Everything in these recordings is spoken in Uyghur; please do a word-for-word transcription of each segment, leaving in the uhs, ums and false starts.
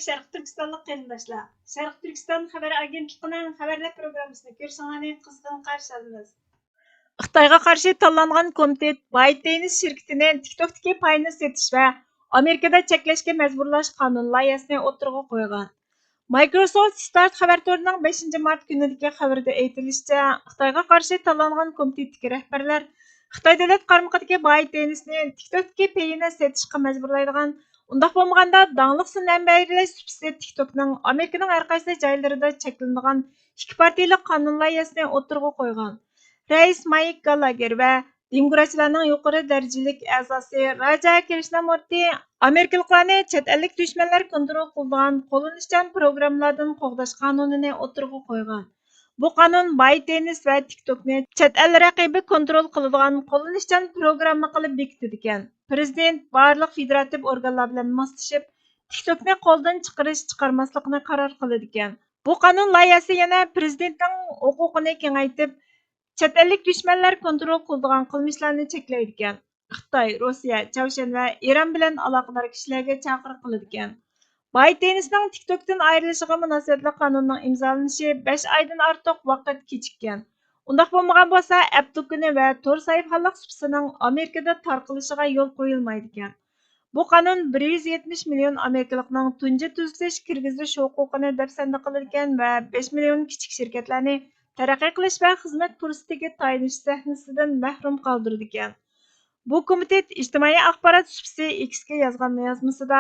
شەرقىي تۈركىستانلىق قېرىنداشلار، شەرقىي تۈركىستان خەۋەر ئاگېنتلىقىنىڭ خەۋەرلەر پروگراممىسىنى كۆرۈشۈڭلارنى قىزغىن قارشى ئالىمىز. خىتايغا قارشى تاللانغان كومىتېت بايتېنس شىركىتىنى تىكتوكتىكى پاينى سېتىش ۋە ئامېرىكىدا چەكلەشكە مەجبۇرلاش قانۇن لايىھەسىنى ئوتتۇرىغا قويغان. مايكروسوفت ستارت خەۋەر تورىنىڭ بەشىنچى مارت كۈنىدىكى خەۋىرىدە ئېيتىلىشىچە، خىتايغا قارشى تاللانغان كومىتېتتىكى رەھبەرلەر خىتاي دۆلەت قارمىقىدىكى بايتېنسنى تىكتوكتىكى پېيىنى سېتىشقا مەجبۇرلايدىغان، ئۇنداق بولمىغاندا داڭلىق سۇنئەن بەھرىلەش سۇپىسى تىكتوكنىڭ ئامېرىكىنىڭ ھەرقايسى جايلىرىدا چەكلىنىدىغان ئىككى پارتىيىلىك قانۇن لايىھەسىنى ئوتتۇرىغا قويغان. رەئىس مايك گالاگېر ۋە دېموكراتچىلارنىڭ يۇقىرى دەرىجىلىك ئەزاسى راجا كرىشنامۇرتى ئامېرىكىلىقلارنى چەت ئەللىك دۈشمەنلەر كونترول قىلىدىغان قوللىنىشچان پروگراممىلاردىن قوغداش قانۇنىنى ئوتتۇرىغا قويغان. بۇ قانۇن بايتېنس ۋە تىكتوكنى چەت ئەل رەقىبى كونترول قىلىدىغان قوللىنىشچان پروگرامما قىلىپ بېكىتىدىكەن. پرېزىدېنت بارلىق فېدېراتىپ ئورگانلار بىلەن ماسلىشىپ، تىكتوكنى قولدىن چىقىرىش، چىقارماسلىقنى قارار قىلىدىكەن. بۇ قانۇن لايىھەسى يەنە پرېزىدېنتنىڭ ھوقۇقىنى كېڭەيتىپ، چەت ئەللىك دۈشمەنلەر كونترول قىلىدىغان قىلمىشلارنى چەكلەيدىكەن. خىتاي، روسىيە، چاۋشيەن ۋە ئىران بىلەن ئالاقىدار كىشىلەرگە چاقىرىق قىلىدىكەن. بايتېنسنىڭ تىكتوكتىن ئايرىلىشىغا مۇناسىۋەتلىك قانۇننىڭ ئىمزالىنىشى بەش ئايدىن ئارتۇق ۋاقىت كېچىككەن. ئۇنداق بولمىغان بولسا، ئەپ دۇكىنى ۋە تور سەھىپىخانلىق سۇپىسىنىڭ ئامېرىكىدا تارقىلىشىغا يول قويۇلمايدىكەن. بۇ قانۇن بىر يۈز يەتمىش مىليون ئامېرىكىلىقنىڭ تۇنجى تۈزىتىش كىرگۈزۈش ھوقۇقىنى دەپسەندە قىلىدىكەن ۋە بەش مىليون كىچىك شىركەتلەرنى تەرەققىي قىلىش ۋە خىزمەت پۇرسىتىگە تايىنىش سەھنىسىدىن مەھرۇم قالدۇرىدىكەن. بۇ كومىتېت ئىجتىمائىي ئاخبارات سۇپىسى ئېكسكە يازغان يازمىسىدا،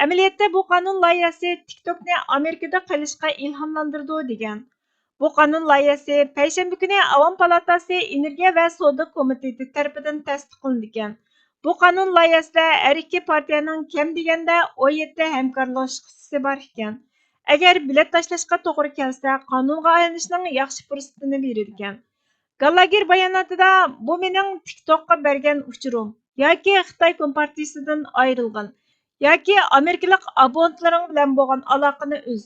ئەمەلىيەتتە بۇ قانۇن لايىھەسى تىكتوكنى ئامېرىكىدا قېلىشقا ئىلھاملاندۇرىدۇ، دېگەن. بۇ قانۇن لايىھەسى پەيشەنبە كۈنى ئاۋام پالاتاسى ئېنېرگىيە ۋە سودا كومىتېتى تەرىپىدىن تەستىقلىنىدىكەن. بۇ قانۇن لايىھەسىدە ھەر ئىككى پارتىيەنىڭ كەم دېگەندە ئون يەتتە ھەمكارلىق سۇپىسى بار ئىكەن. ئەگەر بېلەت تاشلاشقا توغرا كەلسە، قانۇنغا ئايلىنىشنىڭ ياخشى پۇرسىتىنى بېرىدىكەن. گالاگېر باياناتىدا، بۇ مېنىڭ تىكتوكقا بەرگەن ئۇچۇرۇم، ياكى خىتاي كومپارتىيىسىدىن ئايرىلغىن، ياكى ئامېرىكىلىق ئابونتلىرىڭ بىلەن بولغان ئالاقىنى ئۈز.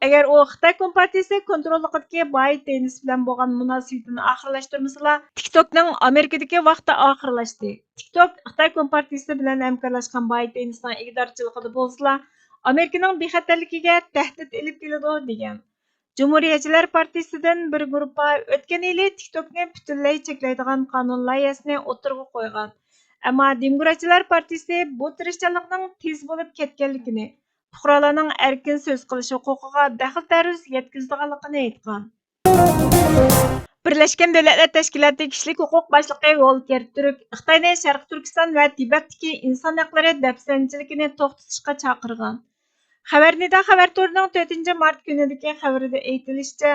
ئەگەر ئۇ خىتاي كومپارتىيىسى كونتروللۇقىدىكى بايتېنس بىلەن بولغان مۇناسىۋىتىنى ئاخىرلاشتۇرمىسىلا، تىكتوكنىڭ ئامېرىكىدىكى ۋاقتى ئاخىرلاشتى. تىكتوك خىتاي كومپارتىيىسى بىلەن ھەمكارلاشقان بايتېنسنىڭ ئىگىدارچىلىقىدا بولسىلا، ئامېرىكىنىڭ بىخەتەرلىكىگە تەھدىت ئېلىپ كېلىدۇ، دېگەن. جۇمھۇرىيەتچىلەر پارتىيىسىدىن بىر گۇرۇپپا ئۆتكەن يىلى تىكتوكنى پۈتۈنلەي چەكلەيدىغان قانۇن لايىھەسىنى ئوتتۇرىغا قويغان. ئەمما دېموكراتچىلار پارتىيىسى بۇ تىرىشچانلىقنىڭ تېز بولۇپ كەتكەنلىكىنى، پۇقرالارنىڭ ئەركىن سۆز قىلىش ھوقۇقىغا دەخلى تەرۇز يەتكۈزىدىغانلىقىنى ئېيتقان. بىرلەشكەن دۆلەتلەر تەشكىلاتى كىشىلىك ھوقۇق باشلىقى ۋولكېر تۈرك خىتاينى شەرقىي تۈركىستان ۋە تىبەتتىكى ئىنسان ھەقلىرى دەپسەندىچىلىكىنى توختىتىشقا چاقىرغان. خەۋەرنىدا خەۋەر تورىنىڭ تۆتىنچى مارت كۈنىدىكى خەۋىرىدە ئېيتىلىشىچە،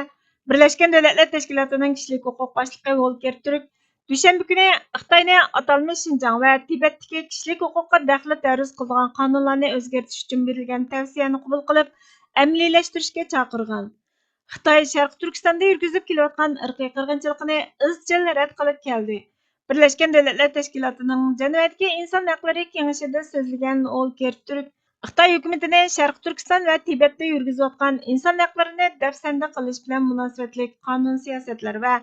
بىرلەشكەن دۆلەتلەر تەشكىلاتىنىڭ كىشىلىك ھوقۇق باشلىقى ۋولكېر تۈرك دۈشەنبە كۈنى خىتاينى ئاتالمىش شىنجاڭ ۋە تىبەتتىكى كىشىلىك ھوقۇققا دەخلى تەرۇز قىلىدىغان قانۇنلارنى ئۆزگەرتىش ئۈچۈن بېرىلگەن تەۋسىيەنى قوبۇل قىلىپ، ئەمەلىيلەشتۈرۈشكە چاقىرغان. خىتاي شەرقىي تۈركىستاندا يۈرگۈزۈپ كېلىۋاتقان ئىرقىي قىرغىنچىلىقىنى ئىزچىل رەت قىلىپ كەلدى. بىرلەشكەن دۆلەتلەر تەشكىلاتىنىڭ جەنۋەدىكى ئىنسان ھەقلىرى كېڭىشىدە سۆزلىگەن ۋولكېر تۈرك خىتاي ھۆكۈمىتىنى شەرقىي تۈركىستان ۋە تىبەتتە يۈرگۈزۈۋاتقان ئىنسان ھەقلىرىنى دەپسەندە قىلىش بىلەن مۇناسىۋەتلىك قانۇن سىياسەتلەر ۋە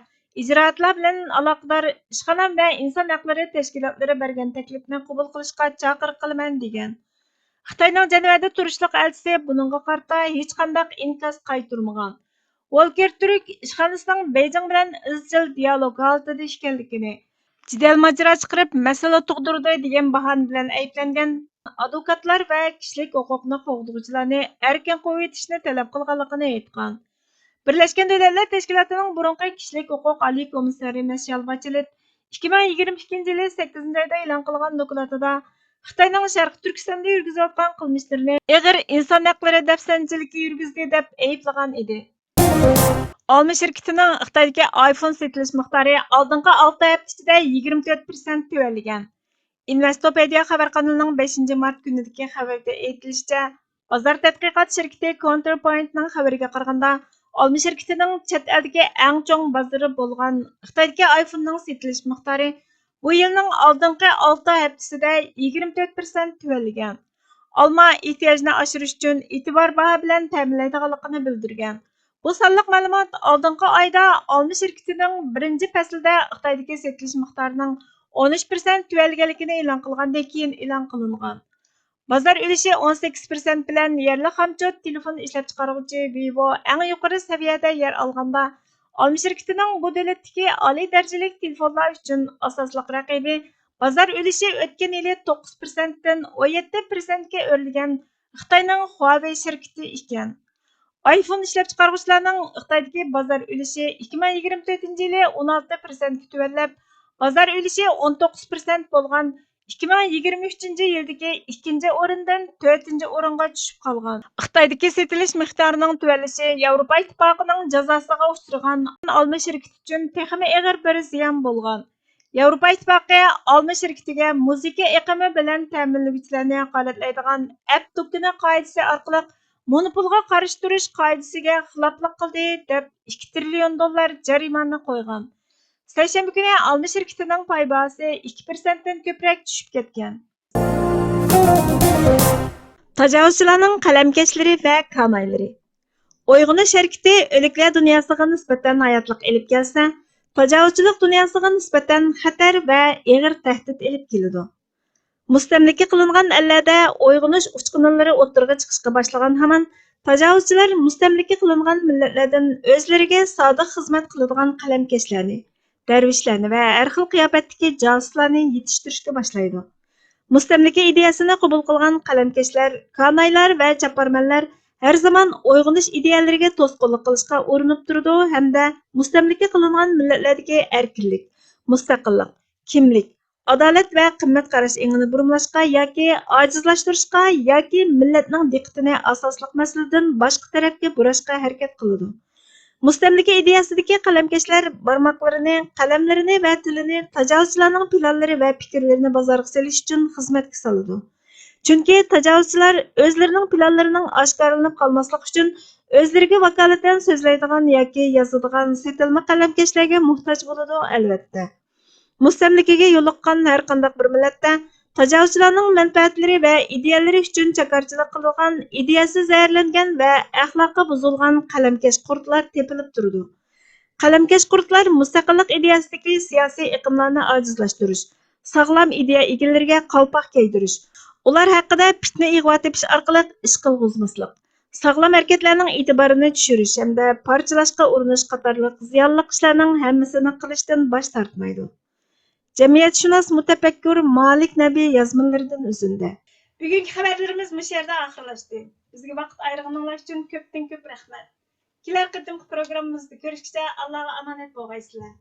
ئىجرائاتلار بىلەن ئالاقىدار ئىشخانا ۋە ئىنسان ھەقلىرى تەشكىلاتلىرى بەرگەن تەكلىپنى قوبۇل قىلىشقا چاقىرىق قىلىمەن، دېگەن. خىتاينىڭ جەنۋەدە تۇرۇشلۇق ئەلچىسى بۇنىڭغا قارىتا ھېچقانداق ئىنكاس قايتۇرمىغان. ۋولكېر تۈرك ئىشخانىسىنىڭ بېيجىڭ بىلەن ئىزچىل دىيالوگ ھالىتىدە ئىكەنلىكىنى، جېدەل ماجىرا چىقىرىپ، مەسىلە تۇغدۇرىدۇ دېگەن باھانە بىلەن ئەيىبلەنگەن ئادۋوكاتلار ۋە كىشىلىك ھوقۇقنى قوغدىغۇچىلارنى ئەركىن قويۇۋېتىشنى تەلەپ قىلغانلىقىنى ئېيتقان. بىرلەشكەن دۆلەتلەر تەشكىلاتىنىڭ بۇرۇنقى كىشىلىك ھوقۇق ئالىي كومىسسارى مىشېل باچېلېت ئىككى مىڭ يىگىرمە ئىككىنچى يىلى سەككىزىنچى ئايدا ئېلان قىلغان دوكلاتىدا خىتاينىڭ شەرقىي تۈركىستاندا يۈرگۈزۈۋاتقان قىلمىشلىرىنى ئېغىر ئىنسان ھەقلىرى دەپسەندىچىلىكى يۈرگۈزدى دەپ ئەيىبلىغان ئىدى. ئالما شىركىتىنىڭ خىتايدىكى ئايفون سېتىلىش مىقدارى ئالدىنقى ئالتە ھەپتە ئىچىدە يىگىرمە تۆت پىرسەنت تۆۋەنلىگەن. ئىنۋېستوپېدىيا خەۋەر قانىلىنىڭ بەشىنچى مارت كۈنىدىكى خەۋىرىدە ئېيتىلىشىچە، بازار تەتقىقات شىركىتى كونترپوينتنىڭ خەۋىرىگە قارىغاندا، ئالما شىركىتىنىڭ چەت ئەلدىكى ئەڭ چوڭ بازىرى بولغان خىتايدىكى ئايفوننىڭ سېتىلىش مىقدارى بۇ يىلنىڭ ئالدىنقى ئالتە ھەپتىسىدە يىگىرمە تۆت پىرسەنت تۆۋەنلىگەن. ئالما ئېھتىياجنى ئاشۇرۇش ئۈچۈن ئېتىبار باھا بىلەن تەمىنلەيدىغانلىقىنى بىلدۈرگەن. بۇ سانلىق مەلۇمات ئالدىنقى ئايدا ئالما شىركىتىنىڭ بىرىنچى پەسىلدە خىتايدىكى سېتىلىش مىقدارىنىڭ ئون ئۈچ پىرسەنت تۆۋەنلىگەنلىكىنى ئېلان قىلغاندىن كېيىن ئېلان قىلىنغان. بازار ئۈلۈشى ئون سەككىز پىرسەنت بىلەن يەرلىك خامچوت تېلېفون ئىشلەپچىقارغۇچى ۋىۋو ئەڭ يۇقىرى سەۋىيەدە يەر ئالغاندا، ئالما شىركىتىنىڭ بۇ دۆلەتتىكى ئالىي دەرىجىلىك تېلېفونلار ئۈچۈن ئاساسلىق رەقىبى بازار ئۈلۈشى ئۆتكەن يىلى توققۇز پىرسەنتتىن ئون يەتتە پىرسەنتكە ئۆرلىگەن خىتاينىڭ خۇاۋېي شىركىتى ئىكەن. ئايفون ئىشلەپچىقارغۇچىلارنىڭ خىتايدىكى بازار ئۈلۈشى ئىككى مىڭ يىگىرمە تۆتىنچى يىلى ئون ئالتە پىرسەنتكە تۆۋەنلەپ، بازار ئۈلۈشى ئون توققۇز پىرسەنت بولغان ئىككى مىڭ يىگىرمە ئۈچىنچى يىلدىكى ئىككىنچى ئورۇندىن تۆتىنچى ئورۇنغا چۈشۈپ قالغان. خىتايدىكى سېتىلىش مىقدارىنىڭ تۆۋەنلىشى ياۋروپا ئىتتىپاقىنىڭ جازاسىغا ئۇچرىغان ئالما شىركىتى ئۈچۈن تېخىمۇ ئېغىر بىر زىيان بولغان. ياۋروپا ئىتتىپاقى ئالما شىركىتىگە مۇزىكا ئېقىمى بىلەن تەمىنلىگۈچىلەرنى ھاقارەتلەيدىغان ئەپ دۇكىنى قائىدىسى ئارقىلىق مونوپولغا قارشى تۇرۇش قائىدىسىگە خىلاپلىق قىلدى، دەپ ئىككى تىرىليون دوللار جەرىمانە قويغان. سەيشەنبە كۈنى ئالما شىركىتىنىڭ پاي باھاسى ئىككى پىرسەنتتىن كۆپرەك چۈشۈپ كەتكەن. تاجاۋۇزچىلارنىڭ قەلەمكەشلىرى ۋە كانايلىرى. ئويغىنىش ھەرىكىتى ئۆلۈكلەر دۇنياسىغا نىسبەتەن ھاياتلىق ئېلىپ كەلسە، تاجاۋۇزچىلىق دۇنياسىغا نىسبەتەن خەتەر ۋە ئېغىر تەھدىت ئېلىپ كېلىدۇ. مۇستەملىكە قىلىنغان ئەللەردە ئويغىنىش ئۇچقۇنلىرى ئوتتۇرىغا چىقىشقا باشلىغان ھامان، تاجاۋۇزچىلار مۇستەملىكە قىلىنغان مىللەتلەردىن ئۆزلىرىگە سادىق خىزمەت قىلىدىغان قەلەمكەشلەرنى، دەرۋىشلەرنى ۋە ھەر خىل قىياپەتتىكى جاسۇسلارنى يېتىشتۈرۈشكە باشلايدۇ. مۇستەملىكە ئىدىيەسىنى قوبۇل قىلغان قەلەمكەشلەر، كانايلار ۋە چاپارمەنلەر ھەر زامان ئويغىنىش ئىدىيەلىرىگە توسقۇنلۇق قىلىشقا ئۇرۇنۇپ تۇرىدۇ ھەمدە مۇستەملىكە قىلىنغان مىللەتلەردىكى ئەركىنلىك، مۇستەقىللىق، كىملىك، ئادالەت ۋە قىممەت قاراش ئېڭىنى بۇرمىلاشقا ياكى ئاجىزلاشتۇرۇشقا ياكى مىللەتنىڭ دىققىتىنى ئاساسلىق مەسىلىدىن باشقا تەرەپكە بۇراشقا ھەرىكەت قىلىدۇ. مۇستەملىكە ئىدىيەسىدىكى قەلەمكەشلەر بارماقلىرىنى، قەلەملىرىنى ۋە تىلىنى تاجاۋۇزچىلارنىڭ پىلانلىرى ۋە پىكىرلىرىنى بازارغا سېلىش ئۈچۈن خىزمەتكە سالىدۇ. چۈنكى تاجاۋۇزچىلار ئۆزلىرىنىڭ پىلانلىرىنىڭ ئاشكارىلىنىپ قالماسلىقى ئۈچۈن ئۆزلىرىگە ۋاكالىتەن سۆزلەيدىغان ياكى يازىدىغان سېتىلما قەلەمكەشلەرگە موھتاج بولىدۇ، ئەلۋەتتە. مۇستەملىكىگە يولۇققان ھەر قانداق بىر مىللەتتە تاجاۋۇزچىلارنىڭ مەنپەئەتلىرى ۋە ئىدىيەلىرى ئۈچۈن چاكارچىلىق قىلىدىغان، ئىدىيەسى زەھەرلەنگەن ۋە ئەخلاقى بۇزۇلغان قەلەمكەش قۇرتلار تېپىلىپ تۇرىدۇ. قەلەمكەش قۇرتلار مۇستەقىللىق ئىدىيەسىدىكى سىياسىي ئېقىملارنى ئاجىزلاشتۇرۇش، ساغلام ئىدىيە ئىگىلىرىگە قالپاق كىيدۈرۈش، ئۇلار ھەققىدە پىتنە ئىغۋا تېپىش ئارقىلىق ئىش قىلغۇزماسلىق، ساغلام ھەرىكەتلەرنىڭ ئېتىبارىنى چۈشۈرۈش ھەمدە پارچىلاشقا ئۇرۇنۇش قاتارلىق زىيانلىق ئىشلارنىڭ ھەممىسىنى قىلىشتىن باش تارتمايدۇ. جەمئىيەتشۇناس مۇتەپەككۇر مالىك نەبى يازمىلىرىدىن ئۈزۈندە. بۈگۈنكى خەۋەرلىرىمىز مۇشۇ يەردە ئاخىرلاشتى. بىزگە ۋاقىت ئايرىغىنىڭلار ئۈچۈن كۆپتىن كۆپ رەھمەت. كېلەر قېتىمقى پروگراممىمىزدا كۆرۈشكىچە ئاللاغا ئامانەت بولغايسىلەر.